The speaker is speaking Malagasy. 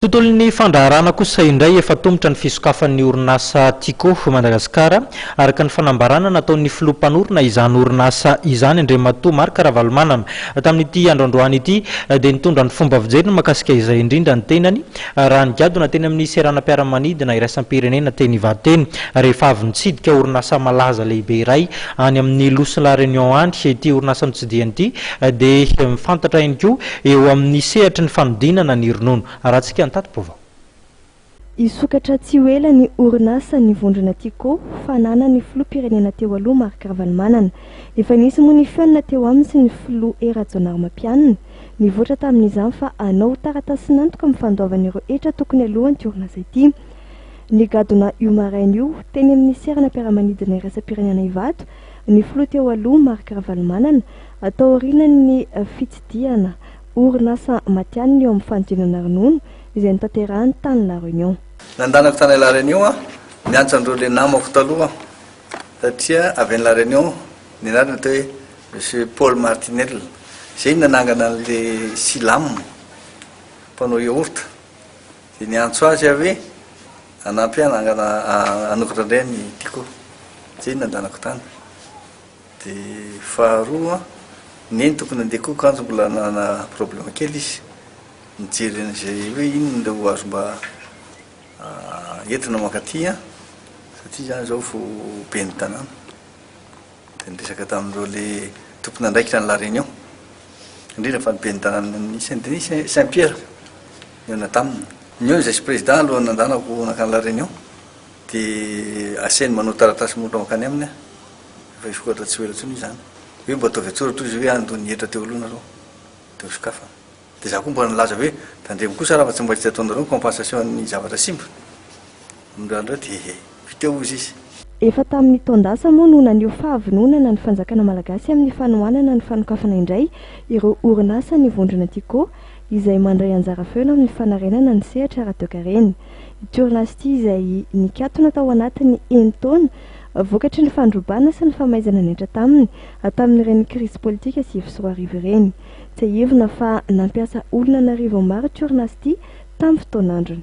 Tontolon'ny fandraharahana kosa indray efa tomotra ny fisokafan'ny orinasa Tiko Madagasikara, araka ny fanambarana nataon'ny filoha mpanorina izany orinasa izany, Andriamatoa Marc Ravalomanana. Tamin'ity andro androany ity dia nitondra ny fomba fijeriny mahakasika izay indrindra ny tenany raha nigadona teny amin'ny seranam-piaramanidina iraisam-pirenena teny Ivato teny rehefa avy nitsidika orinasa malaza lehibe iray any amin'ny Nosy La Réunion any. Ity orinasa notsidihany ity dia fantatra ihany koa eo amin'ny sehatry ny fanodinana ny ronono. Arahantsika ny tati-baovao. Hisokatra tsy ho ela ny orinasa ny vondrona Tiko, fananan'ny filoham-pirenena teo aloha Marc Ravalomanana. Efa nisy moa ny fihaonana teo aminy sy ny filoha Hery Rajaonarimampianina. Nivoatra tamin'izany fa hanao taratasin'antoka amin'ny fandoavana ireo hetra tokony aloa ity orinasa ity. Nigadona io maraina io, teny amin'ny seranam-piaramanidina iraisam-pirenena Ivato, ny filoha teo aloha Marc Ravalomanana, taorian'ny fitsidihana orinasa matihanina eo amin'ny fanodinana ronono izay notanterahiny tany La Réunion. Nandanako tany La Réunion aho, niantso an'ireo le namako taloha aho, satria avy any La Réunion, ny anarany atao hoe Monsieur Paul Martinel, izay no nanangana an'le Silam, mpanao yaourt, dia niantso azy aho hoe hanampy ahy hanangana, hanokatra indray ny Tiko, izay no nandanako tany. Dia faharoa, Neny tokony handeha koa kanjo mbola nanana problème kely izy, nijery an'izay hoe inona ireo azo mba entina mankaty an, satria izany izao vao ben'ny tanàna. Dia niresaka tamin'ireo le tompon'andraikitra any La Réunion, indrindra fa ny ben'ny tanànan'i Saint Denis, Saint Pierre, nihaona taminy. Nihaona izahay sy président alohan'ny nandehanako nankany La Réunion, dia asainy manao taratasy mora mankany aminy aho. Efa hisokatra tsy ho ela intsony izy izany. Hoe mba ataovy an-tsoratra hoy izy hoe handoa ny hetra teo aloha nareo. Dia hosokafana. Dia za koa mba nilaza hoe tandremo kosa raha fa tsy mba tsy ataonareo ny compensation ny zavatra simba. Amin'ireo andro ireo dia vita eo hozy izy. Efa tamin'ny taon-dasa moa no naneho fahavononana ny fanjakana malagasy amin'ny fanohanana ny fanokafana indray ireo orinasa ny vondrona Tiko izay mandray anjara feno amin'ny fanarenana ny sehatra ara-toekarena. Ity orinasa ity izay nikatona tao anatin'ny enin-taona vokatry ny fandrobana sy ny famaizana nihatra taminy tamin'ireny krizy politika 2009 ireny. Tsiahivina fa nampiasa olona an'arivony maro ity orinasa ity tamin'ny fotoan'androny.